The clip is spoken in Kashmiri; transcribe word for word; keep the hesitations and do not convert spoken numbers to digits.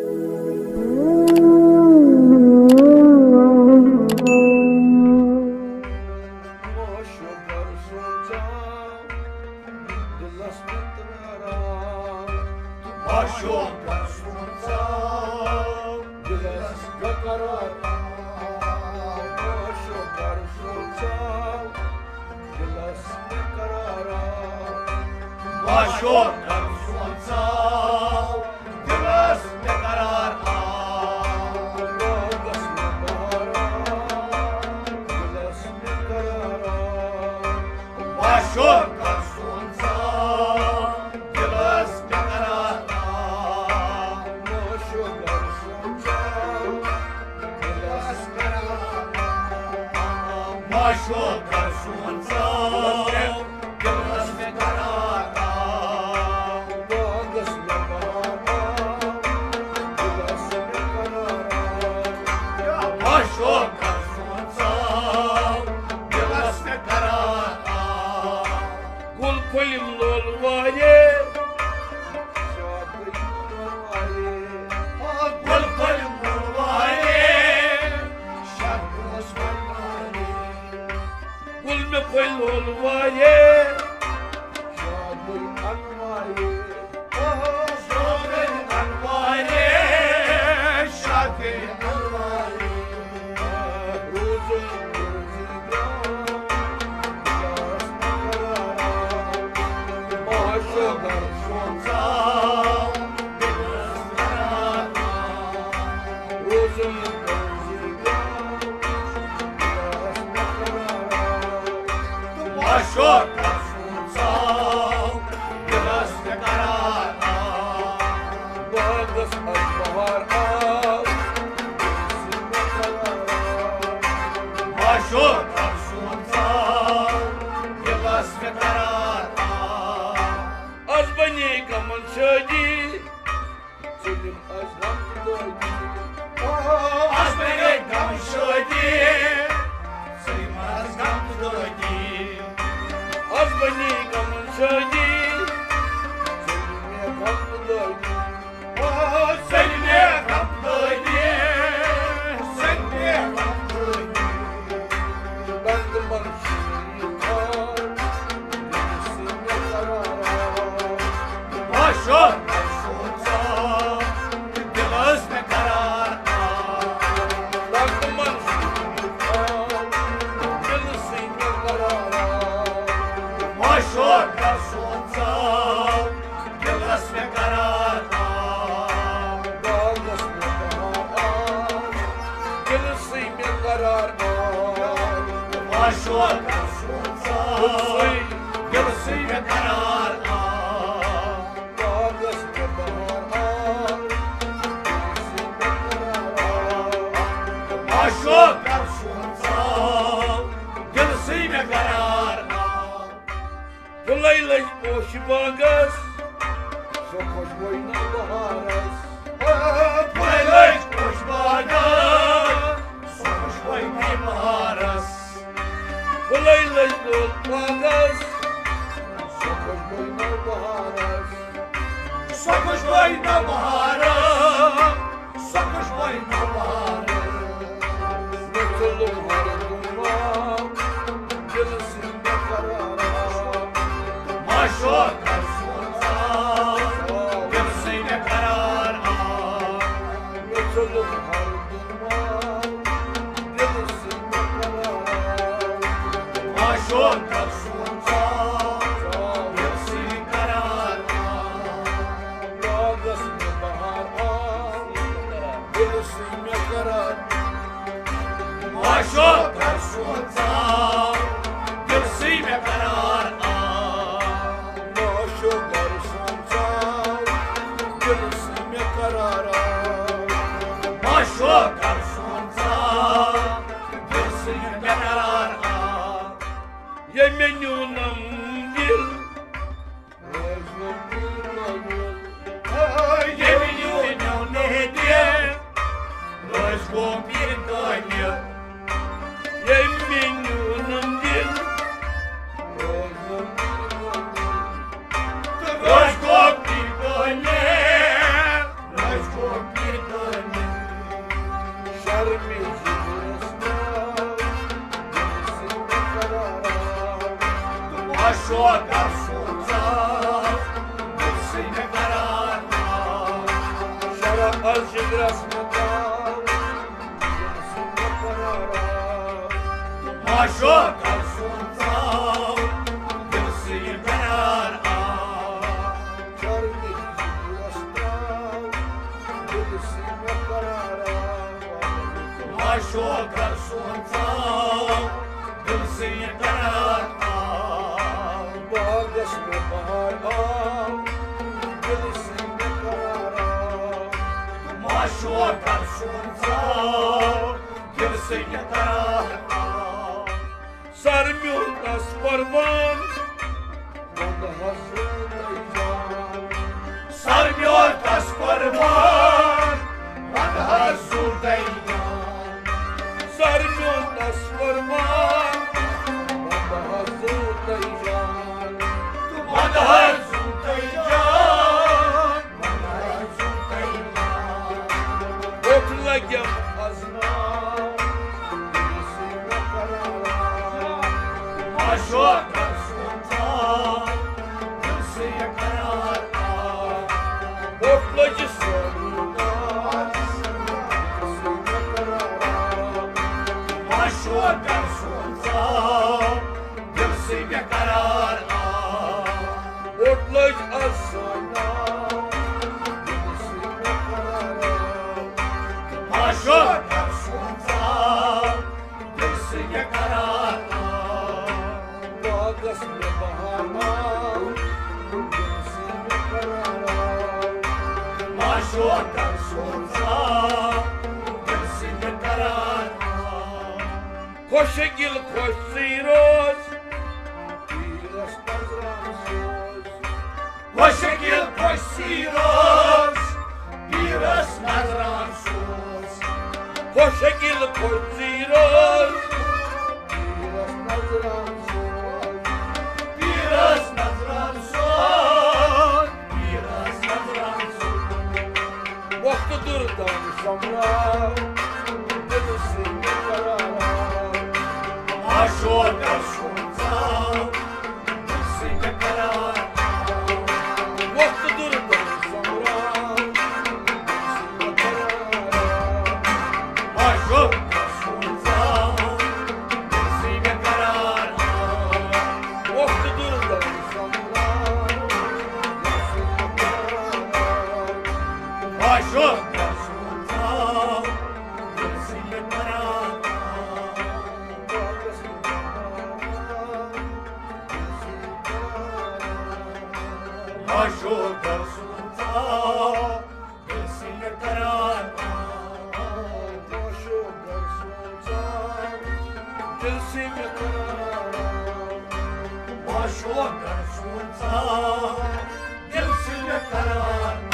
معشوق کر سون ژاو، دلس مےٚ قرار آو۔ معشوق کر سون ژاو، دلس مےٚ قرار آو۔ معشوق کر سون ژاو، دلس مےٚ قرار آو۔ معشوق کر سون ژاو، دلس مےٚ قرار آو۔ گُل پھٔلِم لول واریاہ، گُل پھٔلِم لول واریاہ، شاد اوس وۄنۍ واریاہ۔ گُل مےٚ پھٔلۍ لول واریاہ، شاد گٔے انوارے۔ معشوق کر سون ژاو، دلس مےٚ قرار آو۔ باغس منٛز بہار آو، معشوق کر سون ژاو، دلس مےٚ قرار آو۔ از بنے غمن شٲدی، ژٔلِم از غم تہٕ دٲدی۔ از بنے غم شٲدی، ژٔلِم از غم تہٕ دٲدی۔ از بنے غمن شٲدی، ژٔلِم مےٚ غم تہٕ دٲدی۔ ژٔلِم مےٚ غم تہٕ دٲدی، ژٔلِم مےٚ غم تہٕ دٲدی۔ بند من معشوق کر سون ژاو، دلس مےٚ قرار آو۔ معشوق کر سون ژاو، دلس مےٚ قرار آو۔ معشوق کر سون ژاو، دلسٕے مےٚ قرار آو۔ معشوق کر سون ژاو، دلسٕے مےٚ قرار آو۔ پھُلے لٔج پوشہِ باغس، سۄ خۄشبوے نوبہارس۔ پھُلے لٔج پوشہِ باغس، سۄ خۄشبوے نوبہارس۔ پھُلے لٔج لول باغس، سۄ خۄشبوے نوبہارس۔ سۄ خۄشبوے نوبہارس، سۄ خۄشبوے نوبہارس۔ مےٚ ژوٚلُم ہر گُمام، دِلسٕے مےٚ قرار آو۔ معشوق کر سون ژاو، دِلسٕے مےٚ قرار آو۔ مےٚ ژوٚلُم ہر گُمام، دِلسٕے مےٚ قرار آو۔ معشوق کر سون ژاو، دِلسٕے مےٚ قرار آو۔ باغس مےٚ بہار آو، دِلسٕے مےٚ قرار۔ معشوق کر سون ژاو، دِلسٕے مےٚ قرار آو۔ معشوق کر سون ژاو، دِلسٕے مےٚ قرار آو۔ معشوق کر سون ژاو، دِلسٕے مےٚ قرار آو۔ ییٚمہِ نیوٗنم دِل روزِ گوٚو پیٖر کٲمِل۔ ییٚمہِ نیوٗ نیوٗ نہٕ دِل، روزِ گوٚو پیٖر کٲمِل۔ ییٚمہِ نیوٗ نہٕ دِل، روزِ گوٚو پیٖر کٲمِل۔ تہٕ روزِ گوٚو پیٖر کٲمِل۔ روزِ گوٚو پیٖر از جگرس مےٚ تاو، دِلسٕے مےٚ قرار آو۔ معشوق سون ژاو، دِلسٕے یہِ قرار آو۔ چربی جگرس تاو، دِلسٕے مےٚ قرار آو۔ معشوق سون ژاو، دِلسٕے یہِ قرار آو۔ باغس مےٚ بہار آو، دِلسٕے مےٚ قرار آو۔ معشوق سون ژاو، دِلسٕے مےٚ قرار آو۔ سر میون تس قربان، ونٛدٕ حظ زوٗ تۄہہِ جان۔ سر میون تس قربان، ونٛدٕ حظ زوٗ تۄہہِ جان۔ سر میون تس قربان، ونٛدٕ حظ زوٗ تۄہہِ جان۔ ونٛدٕ حظ زوٗ تۄہہِ جان۔ اوٚٹ لگٮ۪م از ناو، دِلسٕے مےٚ قرار آو۔ معشوق سون ژاو، دِلسٕے مےٚ قرار آو۔ اوٚٹ لٔجِس سٲری ناو، دِلسٕے مےٚ قرار آو۔ معشوق سون ژاو، دِلسٕے مےٚ قرار آو۔ اوٚٹ لٔج از سٲنۍ ناو، دِلسٕے مےٚ قرار آو۔ معشوق سون ژاو، دِلسٕے مےٚ قرار آو۔ باغس مےٚ بہار آو، دِلسٕے مےٚ قرار آو۔ معشوق سون ژاو، دِلسٕے مےٚ قرار آو۔ خۄش شکیل خۄش ژٕے روز، پیٖرس نظرانہٕ سوز۔ خۄش شکیل خۄش ژٕے روز، پیٖرس نظرانہٕ سوز۔ خۄش شکیل خۄش ژٕے روز، پیٖرس نظرانہٕ سوز۔ پیٖرس نظرانہٕ سوز۔ پیٖرس نظرانہٕ سوز۔ وقت دردان سمراو، دِلسٕے مےٚ قرار آو۔ معشوق سون ژاو، دِلسٕے مےٚ قرار آو۔ وقت دردان سمراو، دِلسٕے مےٚ قرار آو۔ معشوق سون ژاو، دِلسٕے مےٚ قرار آو۔ وقت دردان سمراو، دِلسٕے مےٚ قرار آو۔ معشوق سون ژاو، دِلسٕے مےٚ قرار آو۔ معشوق سون ژاو، دِلسٕے مےٚ قرار آو۔ معشوق سون ژاو، دِلسٕے مےٚ قرار آو۔ معشوق سون ژاو، دِلسٕے مےٚ قرار